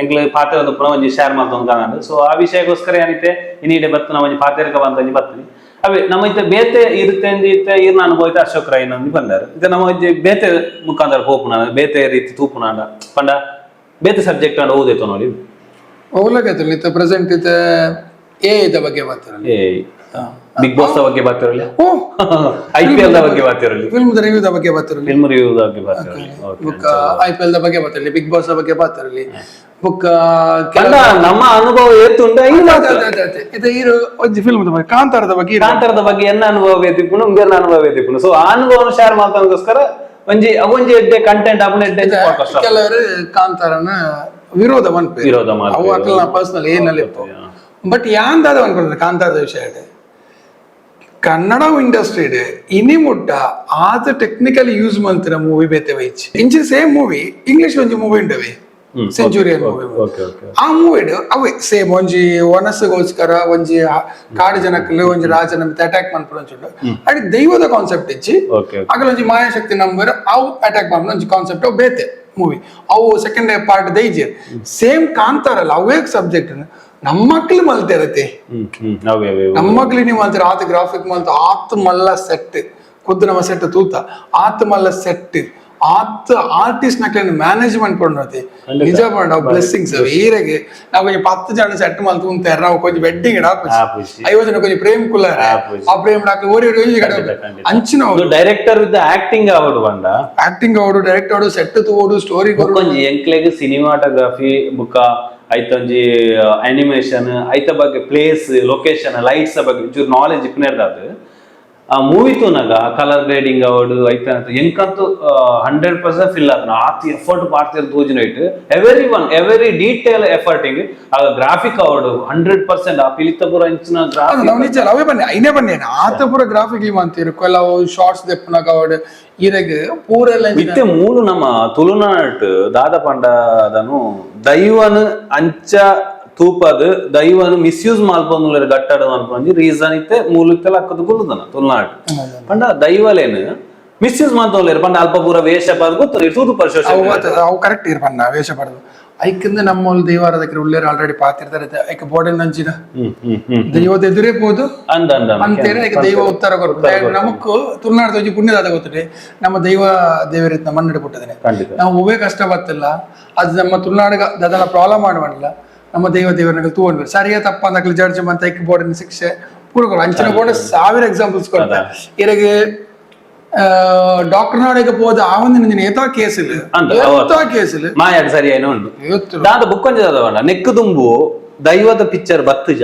ಎಂಕ್ಲು ಪಾತೆ ಒಂದು ಪುನ ಒಂಜಿ ಶೇರ್ ಮಾಡ್ತೊಂದು ಕಾಣಂಡು. ಸೊ ಆ ವಿಷಯಕ್ಕೋಸ್ಕರ ಏನಿತ್ತೆ ಇನ್ನೀಡೆ ಬತ್ತನ ಒಂಜಿ ಪಾತೆರ್ಕ ಬಂತ ಒಂಜಿ ಬತ್ತನಿ. ಅವೇ ನಮ್ಮ ಇತ್ತೆ ಬೇತೆ ಇರುತ್ತೆ ಅಂಜಿ ಇತ್ತೆ ಇರ್ನ ಅನುಭವ ಇತ್ತೆ ಅಶೋಕ್ ರಾಯ್ ನಂದಿ ಬಂದಾರ. ಇತ್ತೆ ನಮ್ಮ ಒಂಜಿ ಬೇತೆ ಮುಖಾಂತರ ಪೋಪುನ, ಬೇತೆ ರೀತಿ ತೂಪುನಾಂಡ ಪಂಡ ಬೇತೆ ಸಬ್ಜೆಕ್ಟ್ ಅಂಡ ಓದಿತ್ತು ನೋಡಿ. ಓಲಾಗೈತಲ್ಲ ಇತ್ತ ಪ್ರೆಸೆಂಟ್ ಇತ್ತೆ ಎ ಇದ ಬಗ್ಗೆ ಮಾತಾಡಲಿ. ಏ ಬಿಗ್ ಬಾಸ್ ಬಗ್ಗೆ ಬಾತಿರಲಿ. ಓ. ಐಪಿಎಲ್ the ಬಗ್ಗೆ ಬಾತಿರಲಿ. ಫಿಲ್ಮ್ ರಿವ್ಯೂ the ಬಗ್ಗೆ ಮಾತಾಡಲಿ. ಫಿಲ್ಮ್ ರಿವ್ಯೂ ಬಗ್ಗೆ ಬಾತಿರಲಿ. ಬುಕ್ಕ ಐಪಿಎಲ್ the ಬಗ್ಗೆ ಮಾತಾಡಲಿ, ಬಿಗ್ ಬಾಸ್ ಬಗ್ಗೆ ಮಾತಾಡಲಿ, ಬುಕ್ಕ ಪಂಡ ನಮ್ಮ ಅನುಭವ ಏತುಂಡ ಇಲ್ಲ. ಇದು ಇರು ಒಂಜಿ ಫಿಲ್ಮ್ ಬಗ್ಗೆ, ಕಾಂತಾರದ ಬಗ್ಗೆ ಇರು. ಕಾಂತಾರದ ಬಗ್ಗೆ ಎನ್ನ ಅನುಭವ ತಿಪ್ಪುನು, ಉಂಬೆರ್ನ ಅನುಭವ ತಿಪ್ಪುನು. ಸೊ ಆ ಅನುಭವನ ಶೇರ್ ಮಾಡ್ತಾನಗೋಸ್ಕರ ಒಂಜಿ ಅವೊಂಜಿ ಎಡ್ಡೆ ಕಂಟೆಂಟ್ ಆಪುನ ಎಡ್ಡೆ ಪಾಡ್ಕಾಸ್ಟ್. ಕೆಲವರು ಕಾಂತಾರನ ವಿರೋಧ ಮನ್ಪೇರು. ವಿರೋಧ ಮನ್ಪೇರು. ಅವು ಅಕ್ಲ ಪರ್ಸನಲ್ ಏನಲ್ಲಿ, ಬಟ್ ಯಾಂದಾದ ಅನ್ಕೊಂಡ್ರೆ ಕಾಂತಾರದ ವಿಷಯ ಇದೆ. ಕನ್ನಡ ಇಂಡಸ್ಟ್ರಿ ಇನಿ ಮುಟ್ಟ ಆತ ಟೆಕ್ನಿಕಲಿ ಯೂಸ್ ಮಾಡ್ತಿರ ಮೂವಿ ಬೇತೆ ವೈಚ್. ಇಂಚಿ same movie English ಒಂಜಿ ಮೂವಿ ಉಂಡವೆ, centurion movie. Okay okay ಆ ಮೂವಿ ಅವೇ ಸೇಮ್ ಒಂಜಿ ವನಸ್ಗೋಸ್ಕರ ಒಂಜಿ ಕಾಡು ಜನಕ್ಕಲು ಒಂಜಿ ರಾಜನ ಅಟ್ಯಾಕ್ ಮನ್ಪುನ ಉಂಟು. ಅಡಿ ದೈವದ ಕಾನ್ಸೆಪ್ಟ್ ಇಚ್ಚಿ. ಓಕೆ ಅಗಲ ಒಂಜಿ ಮಾಯಾಶಕ್ತಿ ನಂಬರ್ ಅವು ಅಟ್ಯಾಕ್ ಮಾಡ್ನ ಒಂಜಿ ಕಾನ್ಸೆಪ್ಟ್ ಅವು ಬೇತೆ ಮೂವಿ. ಅವು ಸೆಕೆಂಡ್ ಪಾರ್ಟ್ ದೈಜೆ ಸೇಮ್ ಕಾಂತಾರಲ್ಲ ಅವೇ ಸಬ್ಜೆಕ್ಟ್ ನಮ್ಮ ಮಕ್ಳು ಮಲ್ತಿರತ್ತೆ. ಹ್ಮ್ ಹ್ಮ್ ಅವೇ ಅವೇ. ನಮ್ಮ ಮಕ್ಳು ನೀವು ಮಲ್ತಿರ ಆತ ಗ್ರಾಫಿಕ್ ಮಲ್ತ, ಆತ್ ಮಲ್ಲ ಸೆಟ್ ಖುದ್ದು ನಮ್ಮ ಸೆಟ್ ತೂತ, ಆತ್ ಮಲ್ಲ ಸೆಟ್, ಆತ್ ಆರ್ಟಿಸ್ಟ್ ನಕ್ಲೆನ್ ಮ್ಯಾನೇಜ್ಮೆಂಟ್ ಕೊಂಡೋತಿ. ನಿಜ ಪಂಡ ಬ್ಲೆಸ್ಸಿಂಗ್ಸ್ ಈರೆಗೆ. ನಾವು ಕೊಂಚ 10 ಜನ ಸೆಟ್ ಮಲ್ತು ಉಂತಾರೆ. ನಾವು ಕೊಂಚ ವೆಡ್ಡಿಂಗ್ ಆಪುಜಿ. 50 ಜನ ಕೊಂಚ ಪ್ರೇಮ್ ಕುಲ್ಲಾರೆ. ಆಪುಜಿ. ಆ ಪ್ರೇಮ್ ಡಾಕ್ ಓರಿ ಓರಿ ಕಡೆ ಖಂಡಿತ. ಅಂಚಿನ director with acting ಆವಡು ಬಂಡ ಆಕ್ಟಿಂಗ್ ಅವಡು, ಡೈರೆಕ್ಟ್ ಅವಡು, ಸೆಟ್ ತೂವಡು, ಸ್ಟೋರಿ. ಬುಕ್ಕೊಂಜಿ ಎಂಕ್ಲೆಗ್ ಸಿನಿಮಾಟೋಗ್ರಫಿ ಬುಕ್ಕ ಐತೊಂಜಿ ಅನಿಮೇಷನ್ ಐತ ಬಗ್ಗೆ, place location lights ಬಗ್ಗೆ ಒಂಚೂರು ನಾಲೆಜ್ ಇಪ್ಪನೇರ್ದಾದ್. ಆ ಮೂವಿ ತೂನಾಗ ಕಲರ್ ಗ್ರೇಡಿಂಗ್ ಅವಡು ಐತ ಎಂಕಂತೂ 100% ಫಿಲ್ ಆತನ. ಆತಿ ಎಫರ್ಟ್ ಪಾಡ್ತಿರ್ ತೋಜಿನ it every one every detail ಎಫರ್ಟಿಂಗ್. ಆ ಗ್ರಾಫಿಕ್ ಅವಡು 100% ಆ ಪಿಲಿತಪುರ ಅಂಚಿನ ಗ್ರಾಫಿಕ್. ನಾವು ನಿಜ ಅಲ್ಲ, ಅವೇ ಬನ್ನಿ ಐನೇ ಬನ್ನಿ ಆತ ಪೂರ ಗ್ರಾಫಿಕ್ ಅಂತೀರು ಕೆಲವು ಶಾರ್ಟ್ಸ್ ದೆಪ್ಪನಾಗ ಅವಡು ಈರೆಗ್ ಪೂರ ಎಲ್ಲ ಇತ್ತೆ ಮೂಲು ನಮ್ಮ ತುಳುನಾಟ್ ದಾದ ಪಂಡದನು ದೈವನ್ ಅಂಚ ತೂಪದ್ ದೈವನ್ ಮಿಸ್ಯೂಸ್ ಮಲ್ಪೊಂದುಲ್ಲೆರ್ ಗಟ್ಟಡ ಮಲ್ಪೊಂಜಿ ರೀಸನ್ ಇತ್ತೆ ಮೂಲು ಇತ್ತೆಲ ಅಕ್ಕದ ಕುಲ್ಲುದನ ತುಳುನಾಟ್ ಪಂಡ ದೈವಲೇನ್ ಮಿಸ್ಯೂಸ್ ಮಲ್ತೊಂದುಲ್ಲೆರ್ ಪಂಡ ಅಲ್ಪ ಪೂರ ವೇಷ ಪದ್ ಗೊತ್ತು ತೂದು ಅವು ಪರ್ಶೋಷ. ಅವು ಕರೆಕ್ಟ್ ಇರ್ಪಣ್ಣ ವೇಷ ಪಡೆದು ಐಕಿಂದ ನಮ್ಮ ದೇವಾರದಕ್ಕೆ ಉಳ್ಳೇರು ಆಲ್ರೆಡಿ ಪಾತಿರ್ತಾರೆ. ಐಕ ಬೋರ್ಡಿನ ನಂಚಿನ ಹ್ಮ್ ಹ್ಮ್ ಹ್ಮ್ ದೈವದ ಎದುರೇ ಪೋದು ಅಂದ ಅಂದ ಅಂತೇಳಿ ಐಕ ದೈವ ಉತ್ತರ ಕೊಡ್ತಾರೆ. ನಮಕ್ ತುಳುನಾಡು ಒಂಜಿ ಪುಣ್ಯದಾದ ಗೊತ್ತಿದೆ, ನಮ್ಮ ದೈವ ದೇವರಿತ್ ಮನ್ನಡೆ ಪುಟ್ಟದೇನೆ. ನಾವು ಒವ್ವೇ ಕಷ್ಟ ಬತ್ತಿಲ್ಲ, ಅದು ನಮ್ಮ ತುಳುನಾಡಿಗ ದದನ ಪ್ರಾಬ್ಲಮ್ ಮಾಡುವಲ್ಲ ನಮ್ಮ ದೈವ ದೇವರನ್ನ ತೂವಣ್ಬೇಕು. ಸರಿಯಾ ತಪ್ಪ ಅಂತ ಜಡ್ಜ್ ಅಂತ ಐಕ್ ಬೋರ್ಡಿನ ಶಿಕ್ಷೆ ಪೂರ ಕೊಡು. ಅಂಚಿನ ಬೋರ್ಡ್ ಸಾವಿರ ಎಕ್ಸಾಂಪಲ್ಸ್ ಕೊಡ್ತಾರೆ. ಇರಗೆ ಡಾಕ್ಟರ್ ನಾಡಿಗೆ ಪೋದ ಆ ಒಂದು ನಿನ್ನ ಏತಾ ಕೇಸ್ ಇಲ್ಲ. ಅಂದ, ಏತಾ ಕೇಸ್ ಇಲ್ಲ. ಮಾಯಾಡ್ ಸರಿ ಏನೋ ಉಂಟು. ಇವತ್ತು ದಾದ ಬುಕ್ ಒಂಜಿ ದಾದ ಪಂಡ ನೆಕ್ಕು ದುಂಬು ದೈವದ ಪಿಕ್ಚರ್ ಬತ್ತುಜ?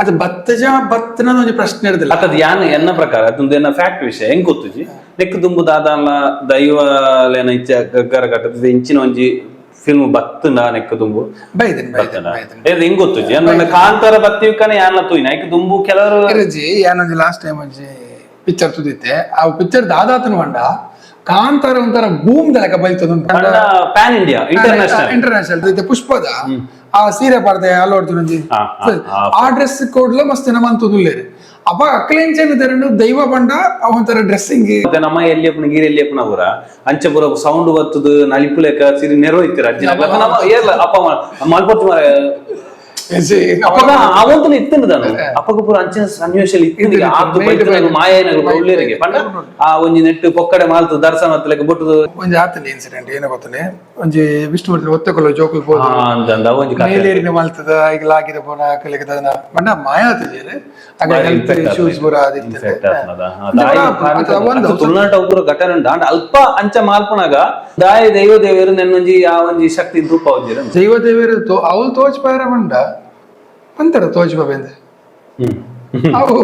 ಅದು ಬತ್ತಜ ಬತ್ತನ ಒಂಜಿ ಪ್ರಶ್ನೆ ಇರ್ದಿಲ್ಲ. ಅತ್ತದ ಯಾನ್ ಎನ್ನ ಪ್ರಕಾರ ಅದೊಂದು ಎನ್ನ ಫ್ಯಾಕ್ಟ್ ವಿಷಯ ಹೆಂಗ್ ಗೊತ್ತುಜಿ. ನೆಕ್ಕು ದುಂಬು ದಾದಾಲ ದೈವಲೇನ ಇಚ್ಚ ಗಗ್ಗರ ಕಟ್ಟದ ಇಂಚಿನ ಒಂಜಿ Film ಬತ್ತುಂಡ ನೆಕ್ಕ ದುಂಬು? ಬೈದನ್ ಬೈದನ್ ಬೈದನ್. ಏದ್ ಹೆಂಗ್ ಗೊತ್ತು ಅಂದ್ರೆ ಕಾಂತಾರ ಬತ್ತಿವಿಕನೆ ಯಾನ್ಲ ತೂಯಿನ ಐಕ್ ದುಂಬು ಕೆಲವರು. ಇರಜಿ, ಯಾನೊಂಜಿ ಲಾಸ್ಟ್ ಟೈಮ್ ಒಂಜಿ ಪಿಕ್ಚರ್ ತೂದಿತ್ತೆ. ಆ ಪಿಕ್ಚರ್ ದಾದಾತನ ಪಂಡ ಕಾಂತಾರ ಒಂಥರ ಬೂಮ್ ದಲಕ ಬೈತದ. Pan India, international. International. ಪುಷ್ಪದ ಆ ಸೀರೆ ಪಾಡ್ದೆ ಅಲ್ಲು ಅರ್ಜುನ್ ಒಂಜಿ ಹಾ, ಹಾ, ಹಾ. ಆ ಡ್ರೆಸ್ ಕೋಡ್ಲ ಮಸ್ತ್ ಜನ ಮಂತುದುಲ್ಲೇರು. ಅಪ್ಪ ಅಕ್ಲೇಂಚನ ತೆರನು ದೈವ ಪಂಡ ಒಂಥರ ಡ್ರೆಸ್ಸಿಂಗ್. ಮತ್ತೆ ನಮ್ಮ ಎಲ್ಲಿ ಅಪ್ಪನ ಗೀರ್ ಎಲ್ಲಿ ಅಪ್ಪನ ಪೂರ ಅಂಚ ಪೂರ ಸೌಂಡ್ ಬತ್ತದು, ನಲಿಪುಲೆಕ ಸಿರಿ ನೆರವು ಇತ್ತಿರ ಅಜ್ಜಿನ. ನಮ್ಮ ಏರ್ಲ ಅಪ್ಪ ಮಲ್ಪತ್ತು ಮಾರ. ಅಪ್ಪಗ ಅವಂತನ ಇತ್ತಂಡ ದಾನು ಅಪ್ಪಗ ಪೂರ ಅಂಚಿನ ಸನ್ನಿವೇಶ ಇತ್ತು. ಆತು ಬೈತನ ಮಾಯನಗ ಒಳ್ಳೆರಿಗೆ ಪಂಡ ಆ ಒಂಜಿ ನೆಟ್ಟು ಪೊಕ್ಕಡೆ ಮಾಲ್ತು ದರ್ಶನ ಹತ್ತಲೆಕ ಬೊಟ್ಟುದು. ಒಂಜಿ ಆತನ ಇನ್ಸಿಡೆಂಟ್ ಏನ ಗೊತ್ತನೆ, ಒಂಜಿ ವಿಷ್ಣುವರ್ಧನ್ ಒತ್ತಕೊಲ್ಲ ಜೋಕುಲ್ ಪೋದು. ಆ, ಅಂದ ಅಂದ ಒಂಜಿ ಕಥೆ. ಮೇಲೇರಿನ ಮಲ್ತದ ಈಗ ಲಾಗಿದ ಪೋನ ಅಕಲಿಗೆ ದನ ಬಣ್ಣ ಮಾಯ ಆತಜೇರೆ ಅಗ ಹೆಲ್ತ್ ಇಶ್ಯೂಸ್ ಪೂರ ಆದಿತ್ತು. ಇನ್ಫೆಕ್ಟ್ ಆತ್ನದ. ತಾಯಿ ತುಳುನಾಟ ಒಬ್ಬರು ಘಟನೆ ಉಂಟು. ಅಂಡ್ ಅಲ್ಪ ಅಂಚ ಮಾಲ್ಪುನಾಗ ದಾಯ ದೈವ ದೇವರು ನೆನ್ನೊಂಜಿ ಆ ಒಂಜಿ ಶಕ್ತಿ ರೂಪ ಒಂಜಿ. ದೈವ ದೇವರು ಅವ್ಲು ತೋಚ್ ಪಾಯರ ಬಂಡ ಅಂತಾರ ತೋಚ್ ಬಾಬೆಂದ ಅವು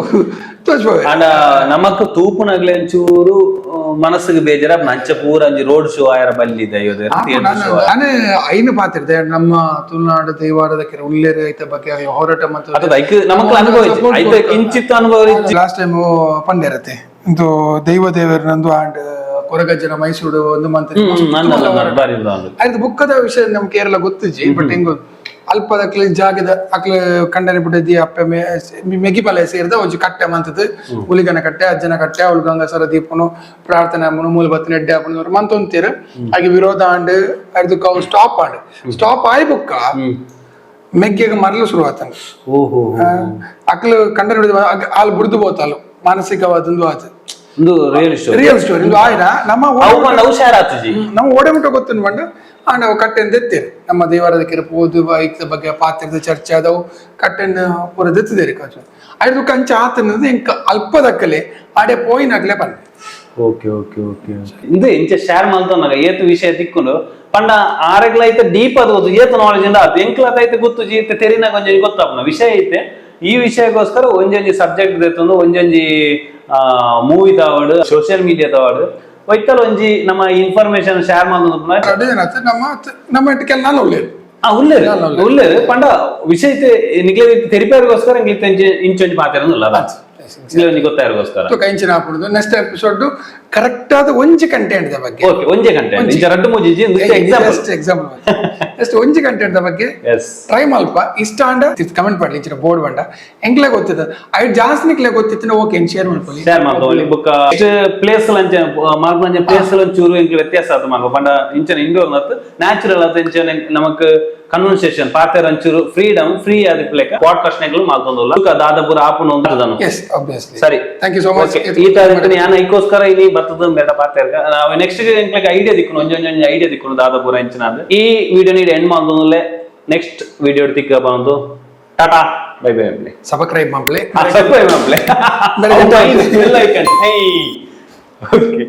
ತೋಚ್ ಬಾಬೆ. ಅಂಡ ನಮಕ್ ತೂಪುನಗ್ಲೆ ಒಂಚೂರು ಮನಸ್ಸಿಗೆ ಬೇಜಾರ. ಅಂಚ ಪೂರ ಒಂಜಿ ರೋಡ್ ಶೋ ಆಯರ ಬಲ್ಲಿ ದೈವ ದೇವರು. ನಾನೇ ಐನು ಪಾತಿರ್ದೆ ನಮ್ಮ ತುಳುನಾಡು ದೈವಾರದ ಕೆರೆ ಉಲ್ಲೇರು ಐತ ಬಗ್ಗೆ ಆಗ್ಲಿ ಹೋರಾಟ ಮತ್ತು ಅದು ಐಕ್ ನಮಕ್ ಅನುಭವ ಇಜ್ಜಿ. ಐತ ಕಿಂಚಿತ್ ಅನುಭವ ಇಜ್ಜಿ. ಲಾಸ್ಟ್ ಟೈಮ್ ಪಂಡ್ಯರತೆ ಇಂದು ದೈವ ದೇವರನಂದು ಅಂಡ್ ಕೊರಗಜ್ಜನ ಮೈಸೂರು ಒಂದು ಮಂತ್ರಿ. ಬಾರಿ ಉಂಡು. ಆಯ್ತು, ಬುಕ್ಕದ ವಿಷಯ ನಮ್ ಕೇರಳ ಗೊತ್ತಿಜ್ಜಿ. ಬಟ್ ಹೆಂಗ ಅಲ್ಪದ ಅಕ್ಲೆ ಜಾಗದ ಅಕ್ಲೆ ಕಂಡನೆ ಬಿಟ್ಟದಿ ಅಪ್ಪೆ ಮೆಗಿಪಲೆ ಸೇರಿದ ಒಂಜಿ ಕಟ್ಟೆ ಮಂತದ್ದು ಹುಲಿಗನ ಕಟ್ಟೆ, ಅಜ್ಜನ ಕಟ್ಟೆ. ಅವಳು ಗಂಗಾಸರ ದೀಪನು ಪ್ರಾರ್ಥನೆ ಅಮ್ಮನು ಮೂಲ ಬತ್ತಿನ ಎಡ್ಡೆ ಅಪ್ಪನು ಮಂತೊಂತೀರು. ಹಾಗೆ ವಿರೋಧ ಆಂಡ್ ಅದಕ್ಕೆ ಅವು stop and stop ಆಯ್ ಬುಕ್ಕ ಮೆಗ್ಗೆಗೆ ಮರಲು ಶುರು ಆತನು. ಓಹೋ. ಅಕ್ಲು ಕಂಡನೆ ಬಿಡದ ಆಲ್ ಬುಡ್ದು ಬೋತಾಲು ಮಾನಸಿಕವಾದಂದು ಆತು. ಒಂದು real story. Real story ಇದು ಆಯ್ನ ನಮ್ಮ ಅವು ಪಂಡ ಹುಷಾರಾತುಜಿ. ನಮ್ಮ ಓಡೆಮುಟ್ಟ ಗೊತ್ತುಂಡು ಪಂಡ ಆ ನಾವು ಕಟ್ಟೆನ್ ದೆತ್ತೇರು ನಮ್ಮ ದೇವರದ ಕಿರುಪು ಓದು ಐಕ್ತ ಬಗ್ಗೆ ಪಾತ್ರದ ಚರ್ಚೆ ಆದವು ಕಟ್ಟೆನ್ ಪೂರ ದೆತ್ತದೇರಿ ಕಾಚು ಐದು ಕಂಚ ಆತನದು ಎಂಕ ಅಲ್ಪದಕ್ಕಲೆ ಆಡೆ ಪೋಯಿನಾಗ್ಲೆ ಬಂದೆ. Okay okay okay ಇಂದು ಇಂಚ ಶೇರ್ ಮಲ್ತೊನ್ನಗ ಏತ್ ವಿಷಯ ತಿಕ್ಕುಂಡು ಪಂಡ ಆರೆಗ್ಲ ಐತೆ ಡೀಪ್ ಅದು ಗೊತ್ತು, ಏತ್ ನಾಲೆಜ್ ಇಂದ ಆತು ಎಂಕ್ಲ ಐತೆ ಗೊತ್ತು ಜೀತೆ ತೆರಿನಾಗ ಒಂಜೊಂಜಿ ಗೊತ್ತಾಪುನ ವಿಷಯ ಐತೆ. ಈ ವಿಷಯಕ್ಕೋಸ್ಕರ ಒಂಜೊಂಜಿ ಸಬ್ಜೆಕ್ಟ್ ದೆತ್ತೊಂದು ಒಂಜೊಂಜಿ ಮೂವಿ ತಾವಡು, ಸೋಷಿಯಲ್ ಮೀಡಿಯಾ ತಾವಡು ಒಯ್ತಲ್ ಒಂಜಿ ನಮ್ಮ ಇನ್ಫಾರ್ಮೇಶನ್ ಶೇರ್ ಮಲ್ತೊಂದು. ಅದೇ ಏನಾಯ್ತು, ನಮ್ಮ ನಮ್ಮ ಇಟ್ಟಕೆಲ್ಲ ನಾನು ಒಳ್ಳೇದು. ಆ ಉಲ್ಲೇರು ಉಲ್ಲೇರು ಪಂಡ ವಿಷಯ ಐತೆ ನಿಗ್ಲೆ ತೆರಿಪೇರಿಗೋಸ್ಕರ ಇಂಗ್ಲಿಷ್ ಇಂಚೊಂಜಿ ಪಾತೆರೊಂದುಲ್ಲ ಅದ ನಿಗ್ಲೆ ಒಂಜಿ ಗೊತ್ತಾಯಿರೋಸ್ಕರ. ಕಂಚಿನ ಹಾಕುದು next episode correct ಆದ ಒಂಜಿ ಕಂಟೆಂಟ್ the ಬಗ್ಗೆ. ಓಕೆ, ಒಂಜೇ ಗಂಟೆ ಇಂಚ ರಡ್ಡು ಮೂಜಿ example. Just example, just ಒಂಜಿ ಕಂಟೆಂಟ್ the ಬಗ್ಗೆ. ಎಸ್. ಟ್ರೈ ಮಲ್ಪ ಇಷ್ಟ ಅಂಡ ಕಮೆಂಟ್ ಮಾಡ್ಲಿ ಇಂಚಿನ ಬೋರ್ಡ್ ಬಂಡ ಎಂಕ್ಲೆ ಗೊತ್ತಿತ್ತು ಐಟ್ ಜಾಸ್ತಿ ನಿಕ್ಲೆ ಗೊತ್ತಿತ್ತು, ಓಕೆ ಶೇರ್ ಮಾಡ್ಕೊಳ್ಳಿ. ಶೇರ್ ಮಾಡ್ಕೊಳ್ಳಿ. ಬೊಕ್ಕ ಪ್ಲೇಸ್ ಲಂಚ ಮಾಲ್ಪಂಚ ಪ್ಲೇಸ್ ಚೂರು ಎಂಕ್ ವ್ಯತ್ಯಾಸ ಆತು ಮಾಲ್ಪ ಪಂಡ ಇಂಚನ ಇಂಡೋರ್ ನತ್ತು ನ್ಯಾಚುರಲ್ ಆತ ಇಂಚನ ನಮಕ್ ಕನ್ವರ್ಸೇಷನ್ ಪಾತೆರ ಒಂಚೂರು ಫ್ರೀಡಮ್ ಫ್ರೀ ಆದಿಪ್ಲೆಕ ಪಾಡ್ಕಾಸ್ಟ್ ನೆಗ್ಲು ಮಾಲ್ತೊಂದುಲ್ಲ. ಬೊಕ್ಕ ದಾದಪುರ ಆಪುನ ಒಂದು. Yes, obviously. ಸರಿ. Thank you so much. Okay, ಈ ತಾರೀಕು ಯಾನ್ ಐಕೋಸ್ಕರ ಇನಿ ಬತ್ತದ ಬೇಡ ಪಾತೆರ್ಗ. ನಾವು ನೆಕ್ಸ್ಟ್ ಎಂಕ್ಲೆಗ್ ಐಡಿಯಾ ದಿಕ್ಕುನು, ಒಂಜೊಂಜೊಂಜಿ ಐಡಿಯಾ ದಿಕ್ಕುನು ದಾದಪುರ ಇಂಚಿನ. ಈ ವಿಡಿಯೋ ನೀಡ್ ಎಂಡ್ ಮಾಡ್ದೊಂದುಲ್ಲೆ. ನೆಕ್ಸ್ಟ್ ವಿಡಿಯೋ ತಿಕ್ಕ ಬಂದು ಟಾಟಾ bye bye. Subscribe ಮಾಡ್ಲಿ. Subscribe ಮಾಡ್ಲೆ. Very good. Bell icon. Okay.